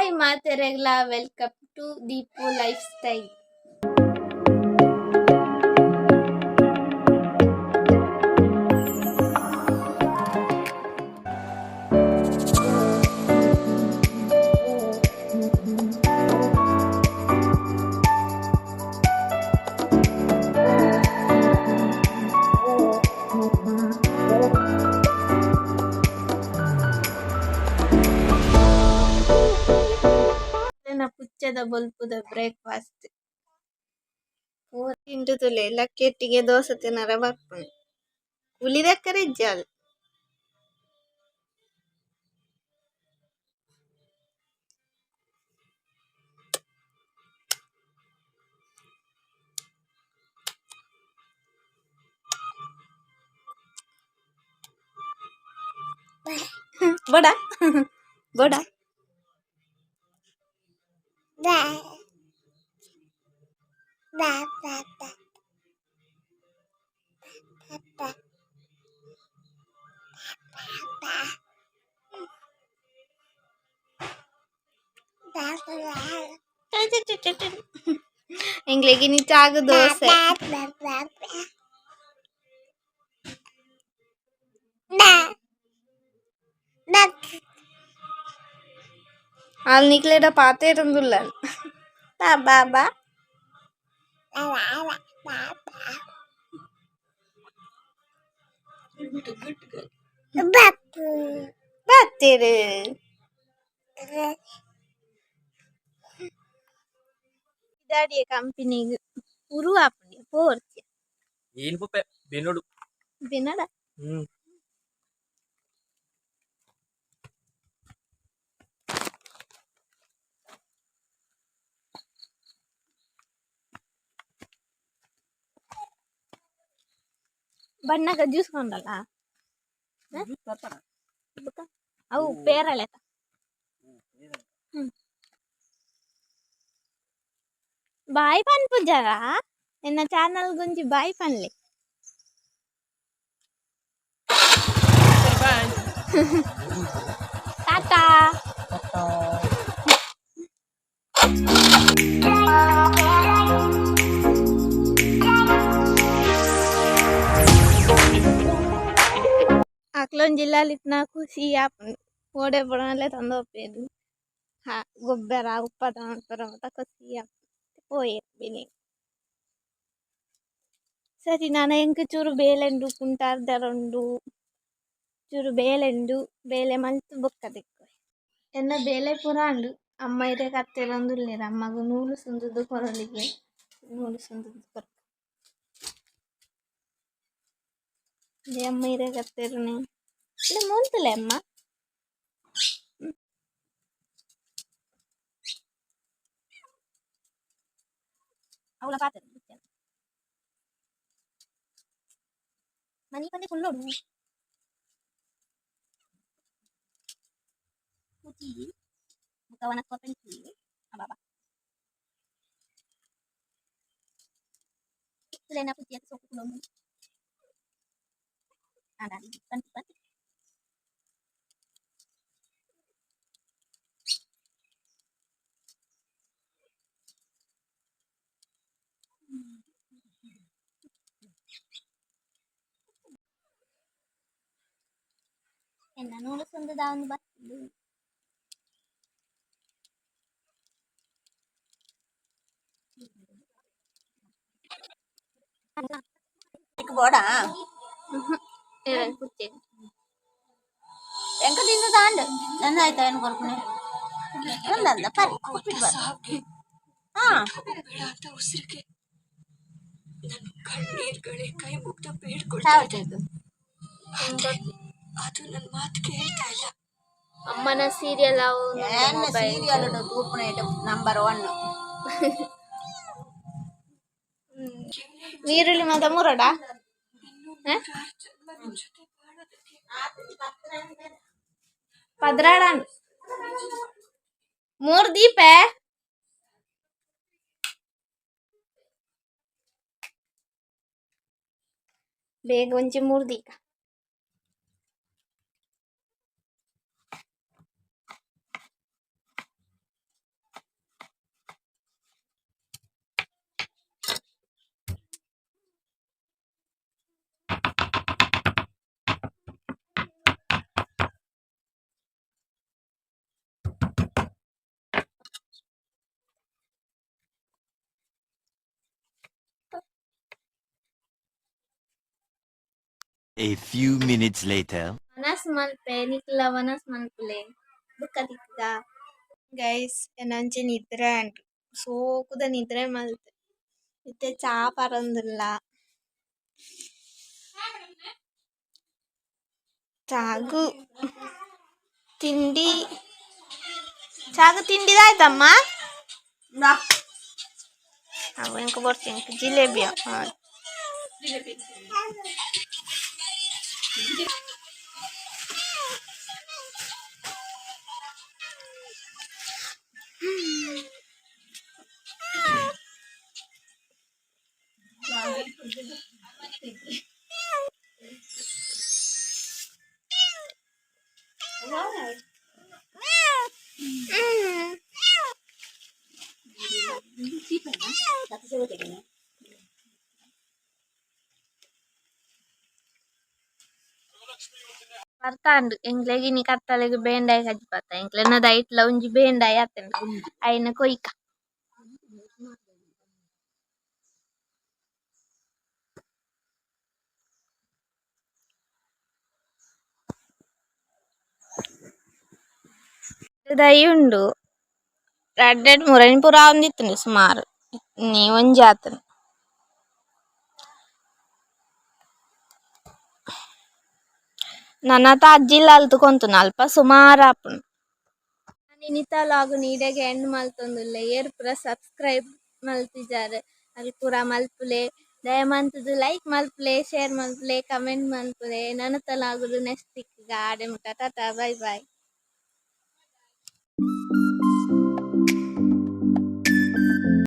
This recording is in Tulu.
ಹಾಯ್ ಮಾತೆರೆಗ್ಲಾ, welcome to Deepu lifestyle. ಎನ್ನ ಪುಚ್ಚೆದ ಬೊಲ್ಪುದ ಬ್ರೇಕ್ಫಾಸ್ಟ್. ಪೂರ ತಿಂದು ತೂಲೆ, ಲಕ್ಕೆಟ್ಟಿಗೆ ದೋಸೆ ತಿನರೆ ಬರ್ಪುಂಡು. ಕುಲಿ ದೆಕ್ಕರೆ ಇಜ್ಜಾಲ್. ಬೋಡ ಬೋಡ. ಎಂಕ್ಲೆಗ್ ಇನಿ ಚಾಗ್ ದೋಸೆ. ಆಲ್ ನಿಕ್ಲೆಡ ಪಾತೆರೊಂದುಲ್ಲಲ್. ಬಾ ಬಾ ಬಾ. ಬತ್ತೆರ್. ಪಿದಾಡಿಯ ಕಂಪನಿಗ್ ಉರು ಆಪುಂಡು ಪೋವೊಡ್ಚಿ. ಏನ್ ಪಪ್ಪೆ ಬೆನ್ನೋಡು. ಬೆನಡ. ಹ್ಮ್. ಬನ್ನಗ ಜ್ಯೂಸ್ ಕೊಂಡಲ್ಲ ಅವು ಪೇರಳೆ. ಹ್ಮ್. ಬಾಯ್ ಪನ್ಪುಜರ? ಎನ್ನ channel Gunji boy ಪನ್ಲೆ. Boy. Tata. ಅಕ್ಲೊಂಜಿ ಇಲ್ಲಲ್ ಖುಷಿ ಆಪುಂಡು. ಓಡೆ ಪೋಡಲೆ ತಂದು ಹಾ ಗೊಬ್ಬರ ಉಪ್ಪದ ಮನ್ಪುನ ಮಾತ ಖುಷಿ ಆಪುಂಡು. ಪೋಯೆರ್ ಬಿನ್ನೆ. ಸರಿ, ನನ ಎಂಕ್ ಚೂರು ಬೇಲೆ ಉಂಡು, ಕುಂಟಾರ್ದೆರೆ ಉಂಡು, ಚೂರು ಬೇಲೆ ಉಂಡು, ಬೇಲೆ ಮಲ್ತ್ ಬೊಕ್ಕ ತಿಕ್ಕುವೆ. ಎನ್ನ ಬೇಲೆ ಪೂರ ಆಂಡ್. ಅಮ್ಮ ಇರೆಗ್ ಅತ್ತೆರೊಂದುಲ್ಲೆರ್. ಅಮ್ಮಗ್ ನೂಲು ಸುಂದುದು ಕೊರೊಲಿಗೆ, ನೂಲು ಸುಂದುದು ಕೊರ್ಕ. ಅಮ್ಮ ಇರೆಗ್ ಅತ್ತೆರುನೆ ಇಲ್ಲ ಮೂಲ್ತುಲೆ ಅಮ್ಮ. ಅವ್ಲ ಪಾತೆರ ಮನಿ ಪಂದೆ ಕುಲ್ಲೊಡು. ಪುಚಿ ಬೊಕ್ಕ ವನಸ್ ಕೊರ್ಪೆಂಚಿ ಅಬಾಬಾ ತುಲೆನ ಪುಚಿ ಅತ್ ಸೋಕು ಕುಲ್ಲೊಂದು ಆಂಡ ಪಂತಿ ಪಂತಿ. ಎನ್ನ ನೂಲು ಸುಂದುದ ಒಂದು ಬತ್ತುಂಡು. ಬೋಡಾ? ಪುಚ್ಚೆ. ಎಂಕ ತಿಂದು ತಾಂಡ್ ನನ್ನ ಆಯ್ತಾ? ಏನು ಕೊರ್ಪುನೆ ನಂದಲ್ಲ ಪರಿ ಉಪ್ಪಿಟ್ಟು ಬರ. ಹಾ. ಬೇಡ ಅಂತ ಉಸಿರಿಗೆ ನನ್ನ ಕಣ್ಣೀರ್ಗಳೇ ಕೈ ಮುಗ್ದು ಬೇಡ್ಕೊಳ್ತಾ ಇದೆ. ಆದ್ರೆ ಅದು ನನ್ನ ಮಾತು ಕೇಳ್ತಾ ಇಲ್ಲ. ಅಮ್ಮನ ಸೀರಿಯಲ್ ಅವು. ಎನ್ನ ಸೀರಿಯಲ್ ತೂಪುನ ನಂಬರ್ 1. ನೀರುಳ್ಳಿ ಮಾತ ಮುರಡ. ಇನ್ನೂ ನೂರಾರು ಜನ್ಮ ನಿನ್ ಜೊತೆ ಬಾಳೋದಕ್ಕೆ ಪದ್ರಾಡನ್ ಮೂರ್ ದೀಪೆ. ಬೇಗ ಒಂಜಿ ಮೂರ್ ದೀಕ. A few minutes later. ವನಸ್ ಮಲ್ಪೆ ನಿಕ್ಲ ವನಸ್ ಮಲ್ಪುಲೆ ಬೊಕ್ಕ ತಿಕ್ಕುಗ. ಗೈಸ್ ಎನಂಚಿ ನಿದ್ರೆ ಆಂಡ್ ಸೋಕುದ ನಿದ್ರೆ ಮಲ್ತೆ ಇತ್ತೆ ಚಾ ಪರೊಂದುಲ್ಲ ಚಾಗು ತಿಂಡಿ ಚಾಗು ತಿಂಡಿದಾಯ್ತಮ್ಮ. ಅವು ಎಂಕ್ ಬೊರ್ಚಿ ಎಂಕ್ ಜಿಲೇಬಿ. ಬರ್ತಾಂಡು ಎಂಕ್ಲೆಗ್ ಇನಿ ಕತ್ತಲೆಗ್ ಬೇಂಡಾಯಿ ಕಜಿಪತ್ತ ಎಂಕ್ಲೆನ ದೈಟ್ಲ ಒಂಜಿ ಬೇಂಡಾಯಿ ಆತುಂಡು ಐನ ಕೊಯ್ಕ. ದೈ ಉಂಡು ರಡ್ಡ್ ರಡ್ಡ್ ಮೂರೈನ್ ಪೂರ ಆವೊಂದಿತ್ತುಂಡು ಸುಮಾರು ಇನಿ ಒಂಜಿ ಆತುಂಡು. ನನಾತ್ ಅಜ್ಜಿ ಇಲ್ಲಲ್ ತೂಕೊಂತುನ ಅಲ್ಪ ಸುಮಾರ್ ಆಪುಂಡು. ಇನಿತ ಲಾಗ್ ನು ಇಡೆಗೆ ಎಂಡ್ ಮಲ್ತೊಂದುಲ್ಲೆ ಏರ್ ಪೂರ ಸಬ್ಸ್ಕ್ರೈಬ್ ಮಲ್ತಿಜರ್ ಅಲ್ ಪೂರ ಮಲ್ಪುಲೆ ದಯಮಲ್ತುದು ಲೈಕ್ ಮಲ್ಪುಲೆ ಶೇರ್ ಮಲ್ಪುಲೆ ಕಮೆಂಟ್ ಮಲ್ಪುಲೆ ನನತ ಲಾಗ್ ಡು ನೆಕ್ಸ್ಟ್ ತಿಕ್ಕುಗ ಆಡೆ ಮುಟ ಟಾಟಾ ಬೈ ಬೈ.